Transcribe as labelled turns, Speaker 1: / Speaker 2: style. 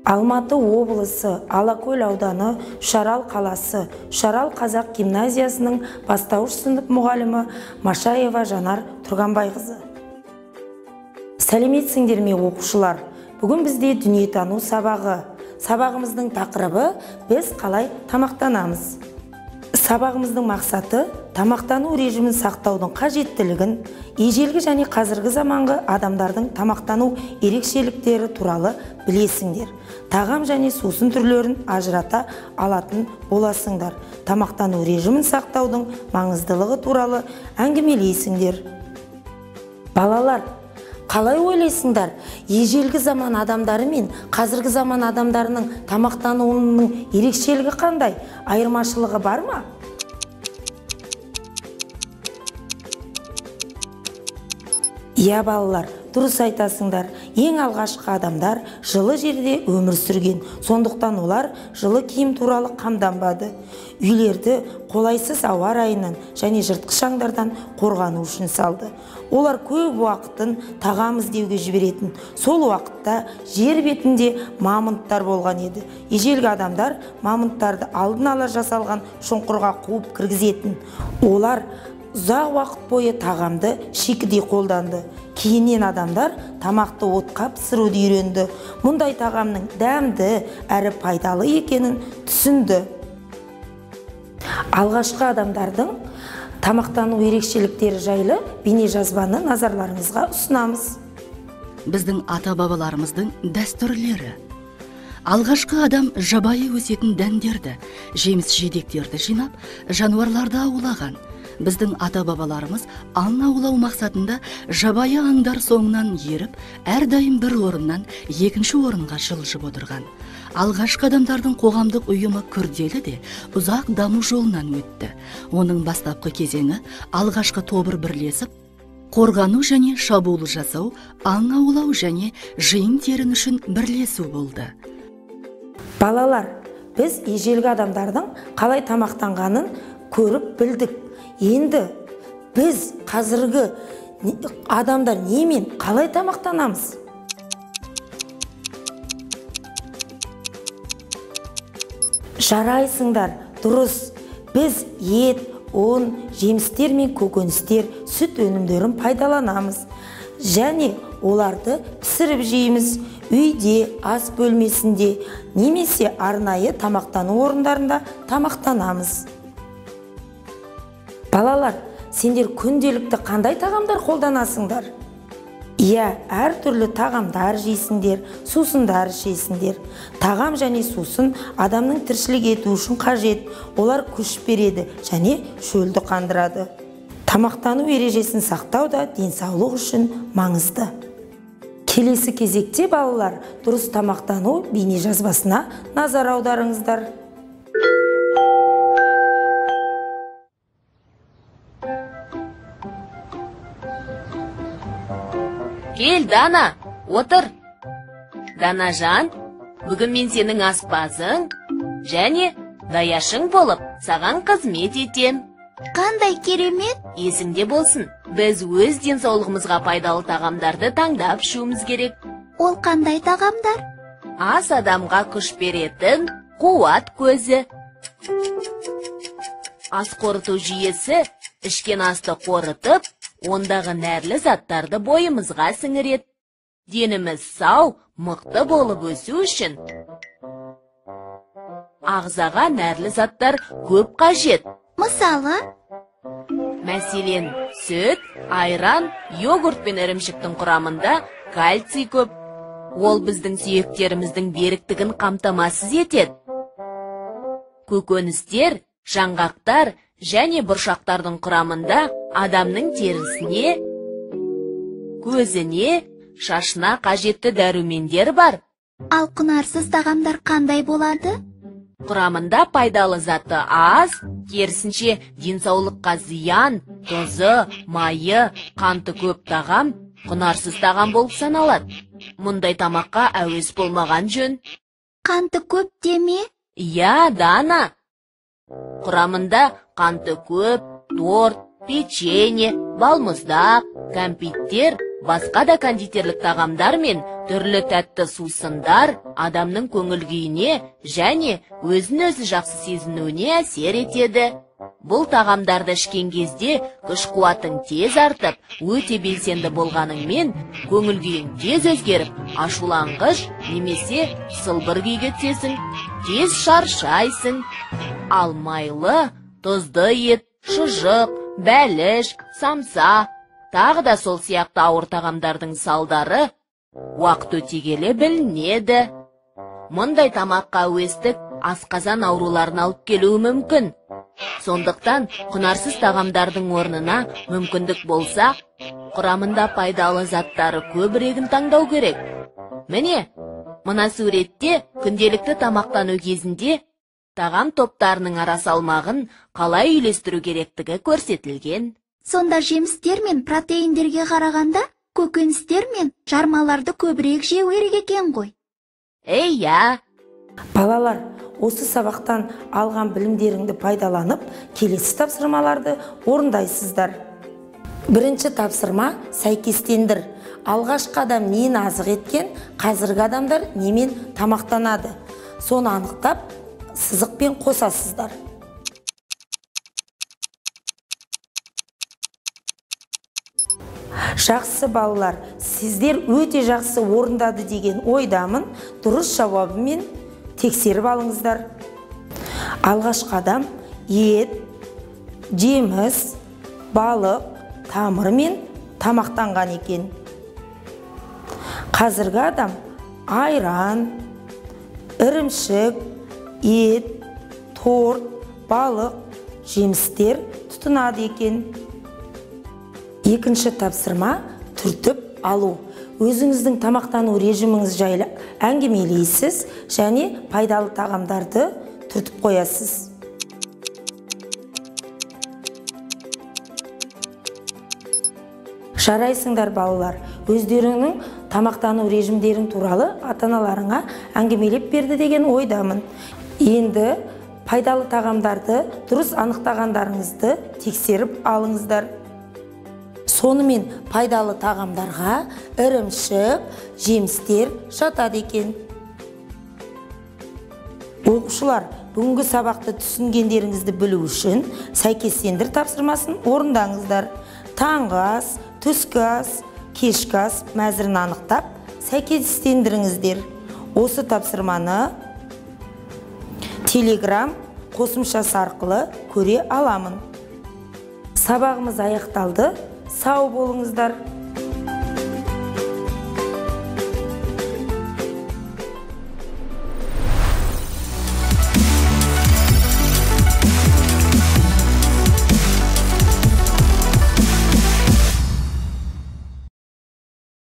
Speaker 1: Алматы облысы, Алакөл ауданы, Үшарал қаласы, Үшарал қазақ гимназиясының бастауыш сынып мұғалімі Машаева Жанар Тұрғанбайқызы. Сәлеметсіңдер ме, оқушылар? Бүгін бізде дүниетану сабағы. Сабағымыздың тақырыбы біз қалай тамақтанамыз. Сабағымыздың мақсаты тамақтану режимін сақтаудың қажеттілігін, ежелгі және қазіргі заманғы адамдардың тамақтану ерекшеліктері туралы білесіңдер. Тағам және сусын түрлерін ажырата алатын боласыңдар. Тамақтану режимін сақтаудың маңыздылығы туралы әңгімелейсіңдер. Балалар, қалай ойлайсыңдар? Ежелгі заман адамдары мен қазіргі заман адамдарының тамақтануының ерекшелігі қандай? Айырмашылығы бар ма? Иә, балалар, дұрыс айтасыңдар. Ең алғашқы адамдар жылы жерде өмір сүрген. Сондықтан олар жылы киім туралы қамданбады. Үйлерді қолайсыз ауа райынан және жыртқыш аңдардан қорғану үшін салды. Олар көп уақытын тағам іздеуге жіберетін. Сол уақытта жер бетінде мамонттар болған еді. Ежелгі адамдар мамонттарды алдын ала жасалған шұңқырға қуып кіргізетін. Олар ұзақ уақыт бойы тағамды шикідей қолданды. Кейіннен адамдар тамақты отқа пісіруді үйренді. Мұндай тағамның дәмді әрі пайдалы екенін түсінді. Алғашқы адамдардың тамақтану ерекшеліктері жайлы бейнежазбаны назарларыңызға ұсынамыз.
Speaker 2: Біздің ата-бабаларымыздың дәстүрлері. Алғашқы адам жабайы өсетін дәндерді, жеміс-жидектерді жинап, жануарларды аулаған. Біздің ата-бабаларымыз аң аулау мақсатында жабайы аңдар соңынан еріп, әрдайым бір орыннан екінші орынға жылжып отырған. Алғашқы адамдардың қоғамдық ұйымы күрделі де ұзақ даму жолынан өтті. Оның бастапқы кезеңі алғашқы тобыр бірлесіп, қорғану және шабуыл жасау, аң аулау және жиын-терін үшін бірлесу болды.
Speaker 1: Балалар, біз ежелгі адамдардың қалай тамақтанғанын көріп білдік. Енді біз қазіргі адамдар немен қалай тамақтанамыз? Жарайсыңдар, дұрыс. Біз ет, ұн, жемістер мен көкөністер, сүт өнімдерін пайдаланамыз. Және оларды пісіріп жейміз. Үйде, ас бөлмесінде немесе арнайы тамақтану орындарында тамақтанамыз. Балалар, сендер күнделікті қандай тағамдар қолданасыңдар? Иә, әртүрлі тағамдар жейсіңдер, сусындар ішесіңдер. Тағам және сусын адамның тіршілік етуі үшін қажет. Олар күш береді және шөлді қандырады. Тамақтану ережесін сақтау да денсаулық үшін маңызды. Келесі кезекте, балалар, дұрыс тамақтану бейнежазбасына назар аударыңыздар.
Speaker 3: Кел, Дана, отыр. Данажан, бүгін мен сенің аспазың және даяшың болып саған қызмет етем.
Speaker 4: Қандай керемет!
Speaker 3: Есіңде болсын, біз өз денсаулығымызға пайдалы тағамдарды таңдап ішуіміз керек.
Speaker 4: Ол қандай тағамдар?
Speaker 3: Ас адамға күш беретін қуат көзі. Ас қорыту жүйесі ішкен асты қорытып, ондағы нәрлі заттарды бойымызға сіңіреді. Деніміз сау, мықты болып өсу үшін ағзаға нәрлі заттар көп қажет.
Speaker 4: Мысалы?
Speaker 3: Мәселен, сүт, айран, йогурт пен ірімшіктің құрамында кальций көп. Ол біздің сүйектеріміздің беріктігін қамтамасыз етеді. Көкөністер, жаңғақтар және бұршақтардың құрамында адамның терісіне, көзіне, шашына қажетті дәрумендер бар.
Speaker 4: Ал құнарсыз тағамдар қандай болады?
Speaker 3: Құрамында пайдалы заты аз, керісінше денсаулыққа зиян, тұзы, майы, қанты көп тағам құнарсыз тағам болып саналады. Мұндай тамаққа әуес болмаған жөн.
Speaker 4: Қанты көп деме?
Speaker 3: Иә, Дана. Құрамында қанты көп, торт, печенье, балмұздақ, кәмпиттер Басқа да кондитерлік тағамдар мен түрлі тәтті сусындар адамның көңіл күйіне және өзін-өзі жақсы сезінуіне әсер етеді. Бұл тағамдарды ішкен кезде күш-қуатың тез артып, өте белсенді болғаныңмен көңіл күйің тез өзгеріп, ашуланғыш немесе сылбыр күйге түсесің, тез шаршайсың. Ал майлы, тұзды ет, шұжық, бәліш, самса, тағы да сол сияқты ауыр тағамдардың салдары уақыт өте келе білінеді. Мұндай тамаққа әуестік асқазан ауруларын алып келуі мүмкін. Сондықтан құнарсыз тағамдардың орнына мүмкіндік болса, құрамында пайдалы заттары көбірегін таңдау керек. Міне, мына суретте күнделікті тамақтану кезінде тағам топтарының ара салмағын қалай үйлестіру керектігі көрсетілген.
Speaker 4: Сонда жемістер мен протеиндерге қарағанда көкөністер мен жармаларды көбірек жеу керек екен ғой.
Speaker 3: Иә.
Speaker 1: Балалар, осы сабақтан алған білімдеріңді пайдаланып, келесі тапсырмаларды орындайсыздар. Бірінші тапсырма сәйкестендір. Алғашқы адам нені азық еткен, қазіргі адамдар немен тамақтанады. Соны анықтап, сызықпен қосасыздар. Жақсы балалар, сіздер өте жақсы орындады деген ойдамын. Дұрыс жауабымен тексеріп алыңыздар. Алғашқы адам ет, жеміс, балық, тамырмен тамақтанған екен. Қазіргі адам айран, ірімшік, ет, торт, балық, жемістер тұтынады екен. Екінші тапсырма түртіп алу. Өзіңіздің тамақтану режиміңіз жайлы әңгімелейсіз және пайдалы тағамдарды түртіп қоясыз. Жарайсыңдар балалар, өздеріңнің тамақтану режимдерің туралы ата-аналарыңа әңгімелеп берді деген ойдамын. Енді пайдалы тағамдарды дұрыс анықтағандарыңызды тексеріп алыңыздар. Сонымен пайдалы тағамдарға ірімшік, жемістер жатады екен. Оқушылар, бүгінгі сабақты түсінгендеріңізді білу үшін сәйкестендір тапсырмасын орындаңыздар. Таңғы ас, түскі ас, кешкі ас мәзірін анықтап, сәйкестендіріңіздер. Осы тапсырманы Telegram қосымшасы арқылы көре аламын. Сабағымыз аяқталды. Сау болыңыздар.